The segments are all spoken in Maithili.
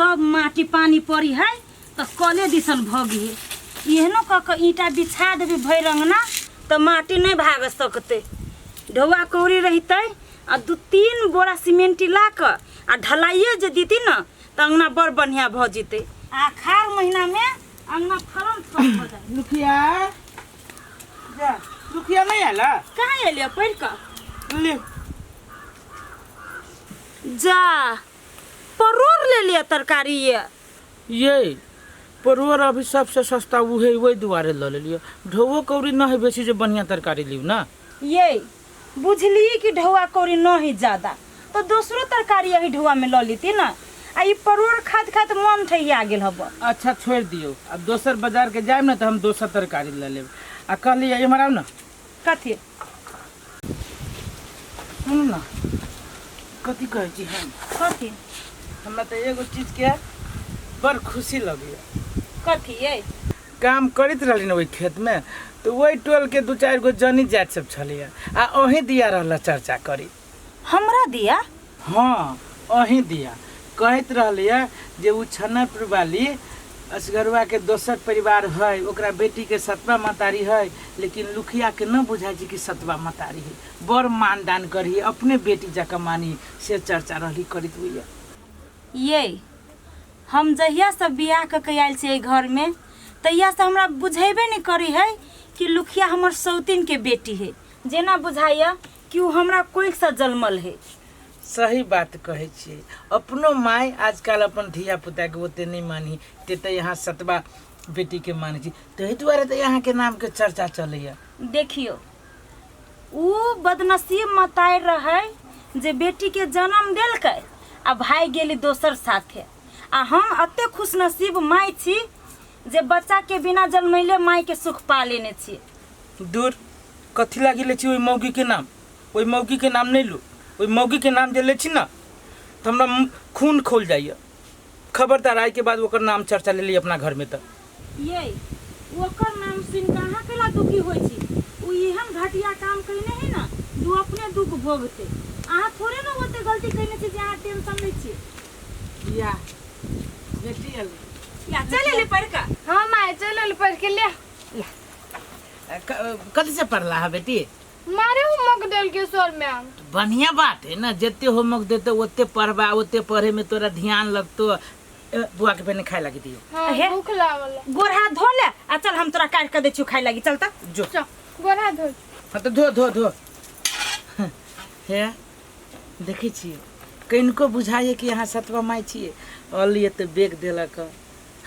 सब माटी पानी पड़ी है तऽ कले दिसन भगी है। एहनो कऽ कऽ ईंटा बिछा देबी भरि अंगना तऽ माटी नहि भाग सकतै। ढौआ कौड़ी रहितै आ 2-3 बोरा सीमेंटी ला कऽ आ ढलाइए जे दीती ने तऽ अंगना बड़ बढ़िया भऽ जेतै। आ अखाड़ महीनामे अंगना फरम फरम भऽ जाय। लुखिया जा, लुखिया नहीं आला? कहाँ एलियै पढ़ि कऽ? ले। जा परोड़ ले लिअ तरकारी ये। ये परोड़ अभी सबसे सस्ता उ है, वही दुआरे ल लेलियो। ढौओ कौड़ी न है बेसी जे बढ़िया तरकारी लिउ ना। ये बुझली कि ढौआ कौड़ी न है ज्यादा तो दोसरो तरकारी यही ढौआ में ल लेती ना। आ ई परोड़ खात खात मन ठहिया गेल हब। अच्छा छोड़ दियो, अब दोसर बाजार के जायब ना तो हम दोसर तरकारी ल लेब। आ कहली इम्हर आउ ना। कथी? सुनू ना, कथी कहै छी हम? कथी? हमरा तऽ एगो चीज के बड़ खुशी लगैया। कथी ये? काम करैत रहली ने ओहि खेत में तऽ ओहि टोल के 2-4 गो जनी जाति सब छलैया आ अहीं दिया रहला चर्चा करी। हमरा दिया? हाँ अहीं दिया कहैत रहलैया जे उ छन्नरपुर वाली असगरुआ के दोसर परिवार है, ओकरा बेटी के सतवा महतारी है, लेकिन लुखिया के न बुझाइ छै कि सतवा महतारी है, बड़ मान दान करही, अपने बेटी जकाँ मानी, से चर्चा रहली करैत होइया। ये हम जहिया से बियाह कऽ के आयल छियै घर में तहिया से हमरा बुझेबे नहीं करी है कि लुखिया हमर सौतीन के बेटी है। जेना बुझाइया कि उ हमरा कोख से जन्मल है। सही बात कहै छियै, अपनो माय आजकल अपन धिया पुता के ओते नहीं मानी ते तऽ यहाँ सतबा बेटी के मानै छी, ताहि दुआरे तऽ यहाँ के नाम के चर्चा चलैया। देखियो उ बदनसीब मताई रहे जे बेटी के जन्म देलकै आ भाई गेली दोसर साथे, आ हम एते खुशनसीब माय छी जे बच्चा के बिना जन्मैले माय के सुख पा लेने छी। दूर कथी लागी लै छी ओहि मौगी के नाम? ओहि मौगी के नाम नहीं लू, ओहि मौगी के नाम जे लै छी ना तऽ हमरा खून खोल जाइए। खबरदार आइ के बाद ओकर नाम चर्चा लेली अपना घर में तऽ। ये ओकर नाम सुनि कऽ अहाँ केला दुखी होइ छी? उ एहन घटिया काम कयने है ना जे उ अपने दुख भोगतै। अहाँ थोड़े ने ओते गलती कयने छी जे अहाँ टेंशन लै छी। या बेटी एलै। या चल एलै पढ़ि कऽ। हाँ माय चल एलै पढ़ि के। ले कथी से पढ़ला है बेटी? मारे होमवर्क देल के सर मैम। बढ़िया बात है ना, जते होमवर्क देते ओते पढ़बा, ओते पढ़े में तोरा ध्यान लगतो। बुआ के पहले खाए लगी दियो। हाँ, हे। भूख लागल। गोर हाथ धो ले आ चल हम तोरा काट के दै छियौ खाए लगी, चल त। जो। चल, गोर हाथ धो। हाँ तो धो धो धो। हे देखै छियै कनिको बुझाइए कि अहाँ सतवा माय छियै, अलिए तऽ बेग देलक।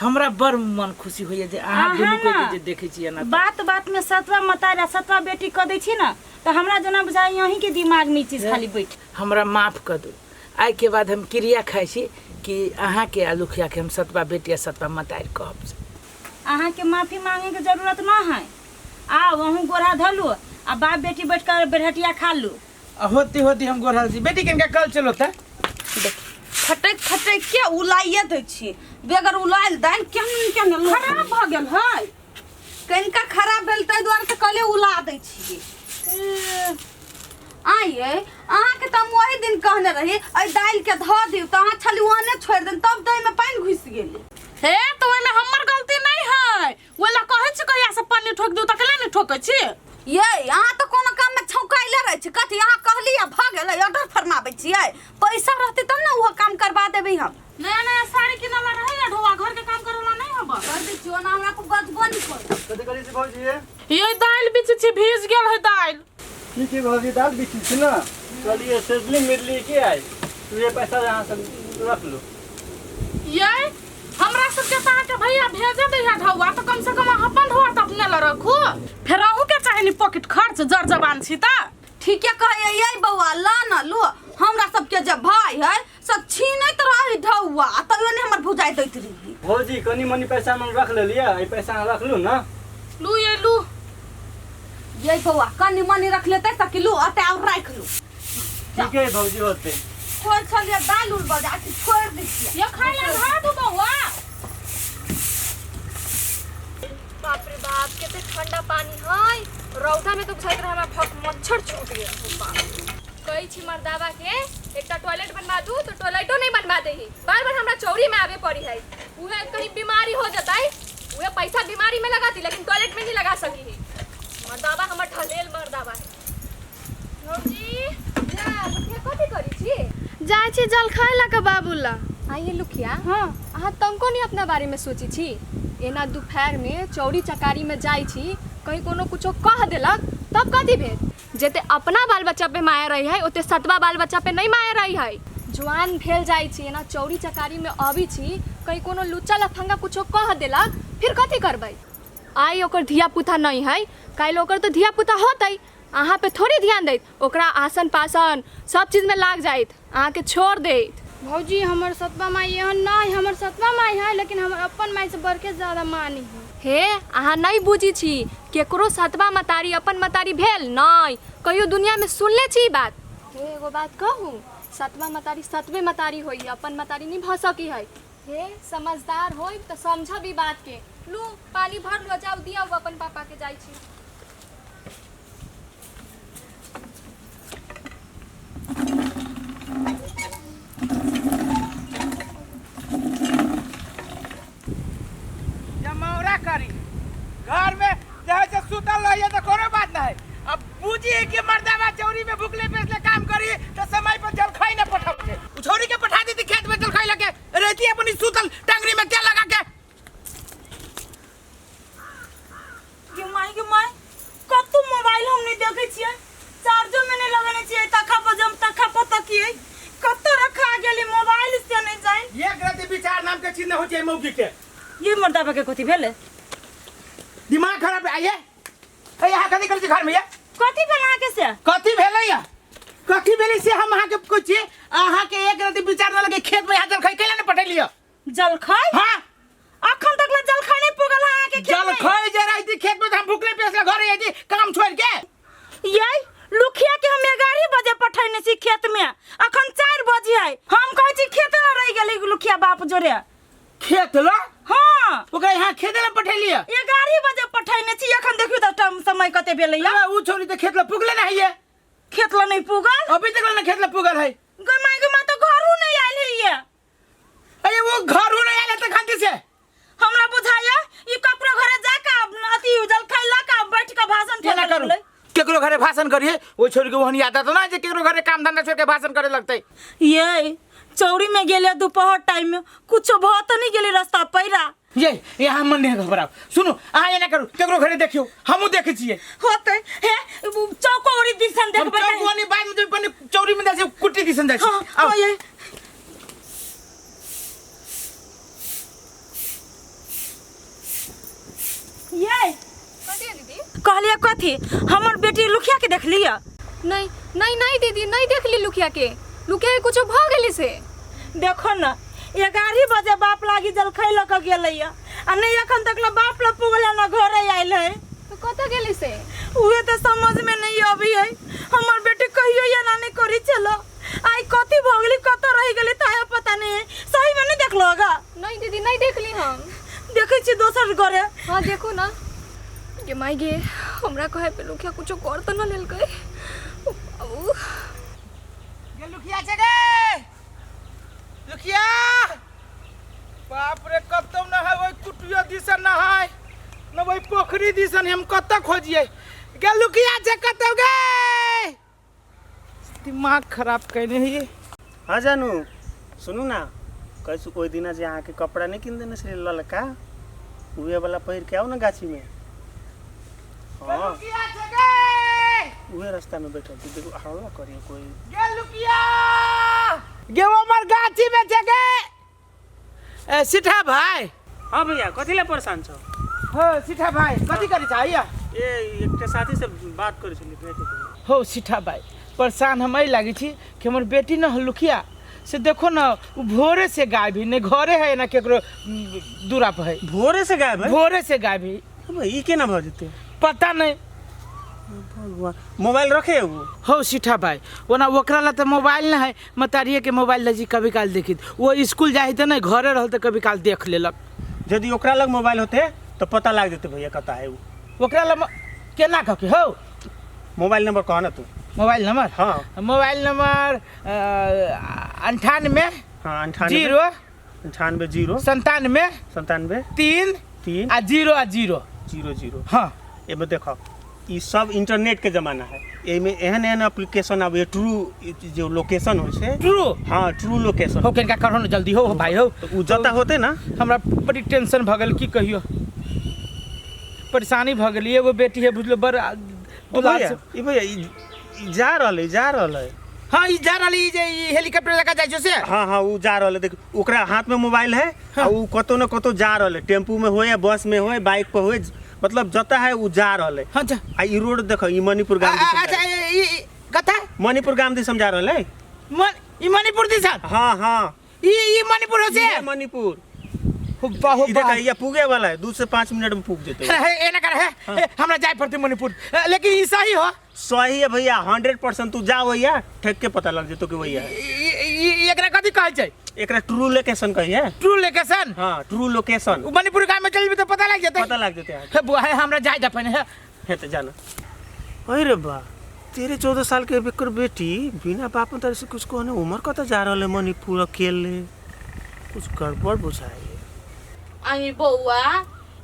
हमरा बड़ मन खुशी होइए जे अहाँ अहाँ दुनू कोई ना के जे देखै छियै एना। बात बात में सतवा मतार आ सतवा बेटी कऽ दै छी ना तऽ हमरा जेना बुझाइ अहीं के दिमाग में ई चीज खाली बैठ। हमरा माफ कऽ दू, आइ के बाद हम क्रिया खाइ छी कि अहाँ के आ लुखिया के हम सतवा बेटी आ सतवा मतार कहब। अहाँ के माफी मांगे के जरूरत न है। आउ अहूँ गोरहा धलू आ बाप बेटी बैठ कर बेरहटिया खा लू। आ होती होती हम गोरहा छी बेटी कनिका कल चलो त। देख फटक फटक के उलाइए दै छी, बेगर उलायल दालि केहन केहन खराब भऽ गेल है। कनिका खराब भेल ताहि दुआरे तऽ कहलियै उला दै छी। आइए अहाँके तऽ हम ओहि दिन कहने रही एहि दालिके धऽ दियौ तऽ अहाँ छली ओहने छोड़ि देन, तब दहीमे पानि घुसि गेलै। हे तऽ ओहिमे हमर गलती नहि है, ओहि लए कहै छी कहिया से पानि ठोकि दियौ तऽ केना नहि ठोकै छी? ये अहाँ तऽ कोनो काममे छौंकाइले रहै छी, कथी अहाँ कहली आ भऽ गेलै ऑर्डर फरमाबै छियै? पैसा रहतै तब ने ओहो काम करबा देबै हम। नया नया साड़ी किनला रहै या ढोआ घर के काम करला नहीं हब। कर दै छियै ओना हमरा को बजबो नहि कर। कथी करै छी भौजी? ये दालि बिछ छी, भीज गेल है दालि। ठीक है भौजी, दालि बिछ छी ना, चलिए सेजली मिलली के आई तू ये पैसा यहाँ से रख लो। ये हमरा सबके तऽ अहाँके भैया भेजे दै है ढौआ, तऽ कम से कम अहाँ अपन ढौआ तऽ अपने लए रखू। फेर अहूँ के चाही नि पॉकेट खर्च, जर जवान छी तऽ। ठीके कहैया ये बौआ, ला ना लो, हमरा सबके जे भाई है सब छीनैत रही ढौआ, तैयो नहि हमर भुजाइ दैत रही। भौजी कनी मनी पैसा हम रख लेलियै, एहि पैसा अहाँ रख लू ना। लू ये लू। ये बौआ कनी मनी रख लेते सकी लू, अते और राख लू। ठीक है भौजी होते। छोड़ छलियै दालि उल बजा के छोड़ दै छियै। ये खाय ला धरा दू बौआ। बाप रे बाप कते ठंडा पानी है, रौदा में तो बुझाइत रहे हमरा फक मच्छर छूट गेल। बाप कहै छी मर्दाबा के एकटा टॉयलेट बनवा दू तऽ टॉयलेटो नहीं बनवा फरमा देही। बार बार हमरा चौरी में आवे पड़ी है। उहे कहीं बीमारी हो जतई, उहे पैसा बीमारी में लगाती लेकिन टॉयलेट में नहीं लगा सकी है। मर्दाबा हमर ढलेल मर्दाबा है। भौजी जा लुखिया कथी करी छी? जाइ छी जल खाय ला के बाबू ला। आइए लुखिया, हाँ अहाँ तनको नहीं अपना बारे में सोची छी। एना दोपहर में चौरी चकारी में जाइ छी, कहीं कोनो कुछो कह देलक तब कथी भेल? जते अपना बाल बच्चा पे माया रही है ओते सतवा बाल बच्चा पे नहीं माया रही है। जवान भेल जाइ छी, एना चौरी चकारी में अबी छी, कहीं कोनो लुच्चा लफंगा कुछो कह देलक फिर कथी करबै? आइ ओकर धिया पुता नहीं है, काल्हि ओकर तो धिया पुता होतै, अहाँ पे थोड़ी ध्यान दैत, ओकरा आसन पासन सब चीज में लाग जाइत, अहाँके छोड़ दैत। भौजी हमर सतवा माई एहन नहीं, हमर सतवा माई है लेकिन हमर अपन माई से बड़के ज्यादा मानी है। हे अहाँ नहीं बुझी छी, केकरो सतवा मतारी अपन मतारी भेल नहीं, कहियो दुनिया में सुनले छी बात? हे एगो बात कहू, सतवा मतारी सतवे मतारी होई, अपन मतारी नहीं भ सकी है। हे समझदार होई तो समझब ई बात के। लू पानी भर लो, जाओ दिया अपन पापा के जाइ छी। जमौरा करी घर में जहाँ से सुतल रहिए तो कोनो बात नहीं। अब बुझी कि मर्दावा चौरी में भूखले पेटले काम करी तो समय पर जलखै न पठाबे। उ छौरी के पठा देती खेत में जलखै लके, रहती अपनी सुतल टंगरी में तेल लगा के। गे माई गे माई, कतौ मोबाइल हम नहीं देखे छियै, चार्जो में नहीं लगेने छियै, तखा पर जम तखा पर तकियै कतौ रखा गेली मोबाइल से नहीं जाइन। एक रति विचार नाम के चीज न हो छै मौगी के। ये मर्दावा के कथी भेलै? दिमाग खराब है। आइए ए यहाँ कथी करै छी घर में? ये कथी भेल अहाँ के से? कथी भेलै या कथी भेलै से हम अहाँ के कहै छी, अहाँ के एक रति विचार न लगे खेत में यहाँ जलखै कैला न पठेलियै? जलखै? हाँ अखन तक ला जलखै नहीं पुगल अहाँ के खेत में। जलखै जे रहती खेत में तो हम भूखले प्यासले घर अयती काम छोड़ के। ये लुखिया के हम 11 बजे पठेने छी खेत में, अखन 4 बजे है। हम कहै छी खेत में रह गेलै लुखिया बाप जोरे। खेत ला? हाँ ओकरा यहाँ खेत ला पठेलियै? 11 बजे पठेने छी, अखन देखियौ त टाइम समय कते भेलै या। उ छोरी त खेत ला पुगले नहीं है। खेत ला नहीं पुगल? अभी तक ला खेत ला पुगल है। गे माय गे माय, तो घरू नहीं आयल है ये। अरे वो घरू नहीं आयल है त खांती से। हमरा बुझाया ई ककरो घरे जाके अथी जलखै ला के बैठ के भाषण केना करू? केकरो घरे भाषण करिए? ओ छोरी के ओहन आदत ना जे केकरो घरे काम धंधा छोड़ के भाषण करे लगतै। ये चौरी में गेले दोपहर टाइम में, कुछो भ त नहीं गेले रास्ता पैरा। ये यहाँ मन नहीं घबराओ, सुनो अहाँ एना करू केकरो घरे देखियो, हमहूँ देखै छियै। होतै हे चौकोरी दिसन देखबै। चौकोनी बाद में पन्नी चौरी में जाइ छै, कुट्टी दिसन जाइ छै। हां ये ये कथी दीदी? कहलिए कथी हमर बेटी लुखिया के देखलिए? नहीं नहीं नहीं दीदी नहीं देखली लुखिया के, लुखिया के कुछो भ गेली से। देखो न 11 बजे बाप लागी जलखै ल के गेलैया आ नहीं अखन तक ल बाप ल पुगल न घरे आयल है। तो कत गेली से? उहे तो समझ में नहीं अभी है। हमर बेटी कहियो या ना नहीं करी चलो, आई कथी भ गेली कत रह गेली ताया पता नहीं है। सही में नहीं देखलो होगा? नहीं दीदी नहीं देखली हम। देखै छी दोसर घरे। हां देखो ना। गे माई गे, हमरा कहे पे लुखिया कुछो कर त न लेलकै। बाबू गे लुखिया छै गे लुखिया, बाप रे कतौ न है, ओइ कुटियो दिसन न है न ओइ पोखरी दिसन, हम कतौ खोजिए। गे लुखिया छै कतौ गे? दिमाग खराब कयने है। हाँ जानू सुनू ना, कैसु ओहि दिना जे अहाँके कपड़ा नहीं किन देने छलै ललका, उहे वाला पहिर के आउ ना गाछी में। हाँ लुखिया छै गे, उहे रास्ता में बैठल छी, देखू हल्ला करिए कोई। गे लुखिया गे वो हमर गाछी में छै गे। ए सीठा भाई। हाँ भैया कथी ला परेशान छौ? हो सीठा भाई कथी करै छ आइया? ए एकटा साथी से बात करै छलियै भेट हेतै। हो सीठा भाई परेशान हम एहि लागै छी कि हमर बेटी न लुखिया से देखो न उ भोरे से गायब है, नहीं घरे है ना केकरो दूरा पर है। भोरे से गायब है? भोरे से गायब है। अब ई केना भऽ जेतै? पता नहीं। भगवान मोबाइल रखे हो? हो सीठा भाई ओना ओकरा ला तो मोबाइल न है, मतारिये के मोबाइल लजी कभी काल देखी, वो स्कूल जाइ त नहीं घरे रहल त कभी काल देख लेलक। यदि ओकरा लग मोबाइल होते तो पता लाग जेतै भैया कतऽ है उ। ओकरा ला केना कह के हो? मोबाइल नंबर कह ना तू। Mobile number? हाँ मोबाइल नंबर 98 हाँ 98 0 98 0 97 97 3 3 आ 0 आ 0 0 0। हाँ। एमे देखो ई सब इंटरनेट के जमाना है, एमे एहन एहन एप्लीकेशन आबे ट्रू जो लोकेशन होइ छै। ट्रू? हाँ ट्रू लोकेशन। हो कनिका करहो न जल्दी हो भाई हो। तो उ जता होते ना। हमरा बड़ी टेंशन भ गेल, की कहियो, परेशानी भ गेल। एगो बेटी है बुझलो, बड़ ओ भैया, ई भैया ई जा रहल है, जा रहल है। हाँ ई जा रहल है, ई जे ई हेलीकॉप्टर जका जाइ छौ से। हाँ हाँ उ जा रहल है, देख ओकरा हाथ में मोबाइल है। हाँ। आ उ कतो न कतो जा रहल है, टेम्पू में होए या बस में होए, बाइक पर होए, मतलब जता है उ जा रहल है। हाँ, अच्छा। आ ई रोड देखो, ई मणिपुर गांव दिसन अच्छा, जा रहल है। ई कथा? मणिपुर गांव दिसन जा रहल है। ई मणिपुर दिसन? हाँ हाँ। ई मणिपुर हो से? ई मणिपुर। हो बा, हो ई देखा, बा। ये पुगे वाला है, 2 से 5 मिनट में पुग जेते। हे, एना कर, हे, हे, हमरा जाय पड़ते मणिपुर। लेकिन ई सही हो? सही है भैया, 100%। तू जा भैया, ठेक के पता लग जेतो कि वही है। ई एकरा कथी कहै छै? एकरा ट्रू लोकेशन कही है। True location? हाँ ट्रू लोकेशन। उ मणिपुर गांव में चल जेबी तो पता लग जेतै। पता लग जेतै। हे बुआ, हे हमरा जाय दे पहिने, हे। हे तो जाना। अरे बा, 13-14 साल के एकर बेटी बिना बाप तारे से कुछ कहने उम्र कत जा रहल है मणिपुर अकेले, कुछ गड़बड़ बुझाए। आई बौआ,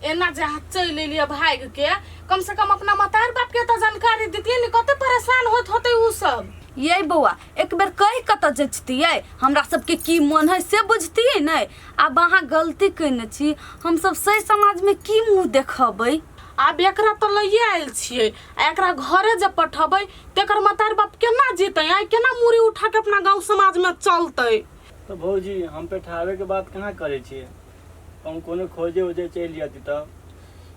एना जे अहाँ चलि एलियै भागि के, कम से कम अपना मतार बाप के तऽ जानकारी दितियै ने, कते परेशान होइत होतै उ सब। ये बौआ, एक बेर कहि कतऽ जचितियै, हमरा सबके की मन है से बुझतियै नहि। आब अहाँ गलती कयने छी, हमसब सही समाजमे की मुँह देखबै? आब एकरा तऽ लैये आयल छियै, आ एकरा घरे जे पठबै तऽ एकर मतार बाप केना जीतै, आइ केना मूड़ी उठा के अपना गाँव समाजमे चलतै? तऽ भौजी, हम पेठाबे के बात कहाँ करै छियै, हम कोनो खोजे उजे चलि जाती तऽ।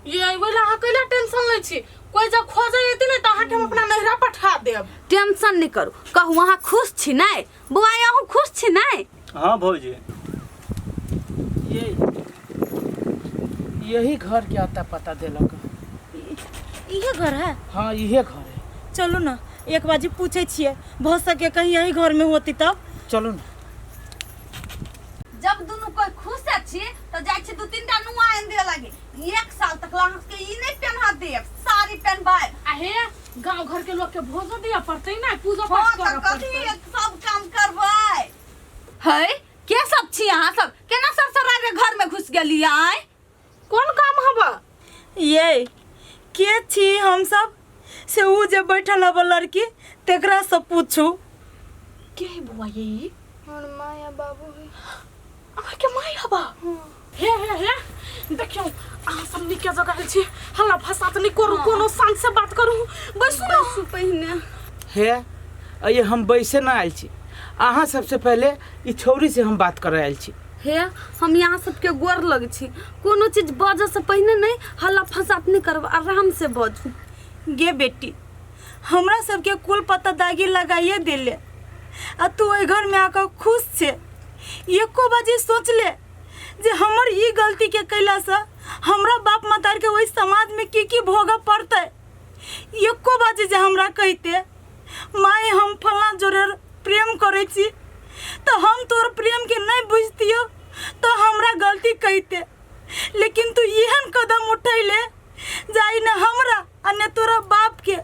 ये ओहि लए अहाँ कैला टेंशन लै छी, कोइ जब खोजे एती ने तऽ अहाँके हम अपना नैहरा पठा देब। टेंशन नहि करू, कहू अहाँ खुश छी नहि? बौआ अहूँ खुश छी नहि? हाँ भौजी। ये यही घर के अता पता देलक। इहे घर है? हाँ इहे घर है। चलू ना एक बाजी पूछे छियै, भऽ सके कहीं यही घर में होती तब। चलू ना। जब दुनू कोई खुश छी तो जाइ छी 2-3 टा नुआ आनि दिअ लागे, 1 साल तक अहाँ के ई नहि पेन्हा देब, साड़ी पेन्हबै। आ हे गांव घर के लोग के भोजो दिया पड़तै ना, पूजो हाँ, पाठ तऽ करऽ कथी पड़तै। सब काम करबै? है के सब छी अहाँ सब, केना सरसरा के घर में घुस गेलियै? आय कोन काम हबा? ये के छी हम सब से उ जे बैठल हब लड़की तेकरा से पूछू। के है बुआ ये? हमर माय आ बाबू है। अहाँ के माय हबा? हे हे हे देखियौ अहाँ सब नीके जगह आयल छी, हल्ला फसाद नहि करू, कोनो शांत से बात करू, बैसू ना। बैसू पहिने। हे अये हम बैसे ना आयल छी, अहाँ सबसे पहले ई छौरी से हम बात करे आयल छी। हे हम यहाँ सबके गोर लग छी, कोनो चीज बजऽ से पहिने नहीं हल्ला फसाद नहीं करब, आराम से बजू। गे बेटी, हमरा सबके कुल पता दागी लगाइए देले आ तू ओहि घर में आकर खुश छे, एको बाजी सोच ले जे हमर ई गलती के कैला से हमरा बाप मतार के ओहि समाज में की की भोगऽ पड़तै। एको बाजी जे हमरा कहते माय हम फलां जोरे प्रेम करै छी तऽ हम तोर प्रेम के नहीं बुझतियो तो हमरा गलती कहते, लेकिन तू एहन कदम उठैले जाई न हमरा आ ने तोरा बाप के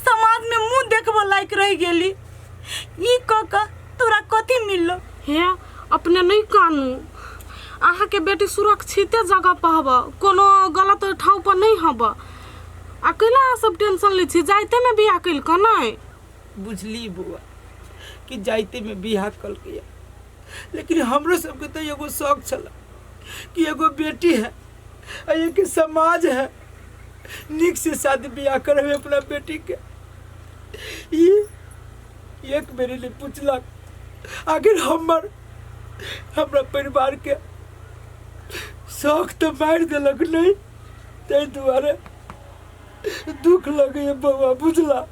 समाज में मुँह देखबऽ लायक रह गेली। ई कऽ कऽ तोरा कथी मिललो? हे अपने नहीं कानू, अहाँ के बेटी सुरक्षिते जगह पर हब, कोनो गलत ठाव पर नहीं हब। आ कैला अहाँ सब टेंशन लै छी, जाइते में बियाह कैल कऽ नहीं? बुझली बौआ कि जाइते में बियाह कलकै, लेकिन हमरो सबके तो एगो शौक छल कि एगो बेटी है आ एक समाज है, नीक से शादी बियाह करबे अपना बेटी के। ई एक बेर ले पूछलक आखिर हमर हमरा परिवार के शौक तो मारि देलक नहीं, ताहि दुआरे दुख लगैए बौआ, बुझला?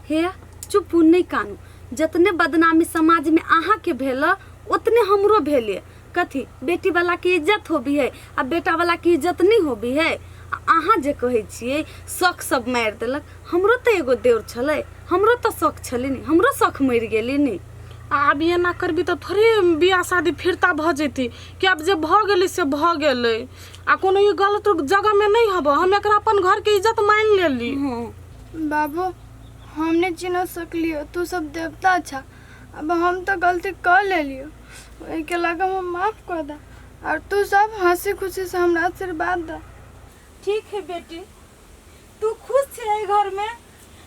हे चुप नहीं कानू, जतने बदनामी समाज में अहाँ के भेल उतने हमरो भेले। कथी बेटी वाला के इज्जत होबी है आ बेटा वाला के इज्जत नहीं होबी है? अहाँ जे कहै छियै शौक सब मारि देलक, हमरो तऽ एगो देवर छलै, हमरो तऽ शौक छलै नि, हमरो शौक मरि गेलै नि। आब एना करबी तऽ थोड़े बियाह शादी फिरता भऽ जेतै कि आब जे भऽ गेलै से भऽ गेलै, आ कोनो ई गलत जगहमे नहि हब, हम एकरा अपन घरके इज्जत मानि लेली। बाबू हम नहीं चिन्ह सकलियो, तू सब देवता छा, अब हम तऽ गलती कऽ लेलियौ, ओहिके लऽ कऽ हमरा माफ कऽ दे आओर तू सब हँसी खुशीसँ हमरा आशीर्वाद दे। ठीक है बेटी, तू खुश छे एहि घरमे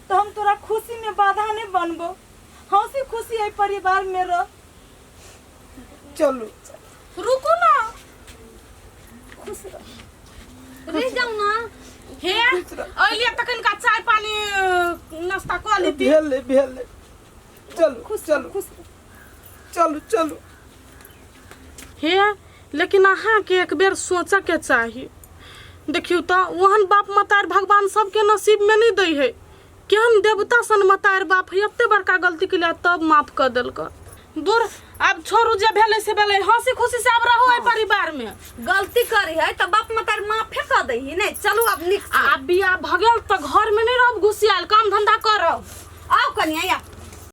तऽ हम तोरा खुशीमे बाधा नहि बनबो। हँसी खुशी एहि परिवारमे रह। चलू। रुकू ना। खुश रह। रहि जाउ ना। हे अइलियै तखन का चाय पानी नाश्ता कऽ लेती। भेलै भेलै, चलू। खुश चलू। खुश। चलू चलू। हे लेकिन अहाँके एक बेर सोचऽके चाही। देखियौ तऽ ओहन बाप मतारि भगवान सबके नसीबमे नहि दै है। केहन देवता सन मतारि बाप है, एते बड़का गलती केलियै तब माफ कऽ देलकै। दूर आब छोड़ू, जे भेलै से भेलै, हंसी खुशी से आब रहू एहि परिवार में। गलती करी है तऽ बाप मतार माफे कऽ दै ही नहीं। चलू आब नीक से। आ आब बियाह भऽ गेल तऽ घर में नहि रहब घुसियाल, काम धंधा करब। आउ कनिया, आउ।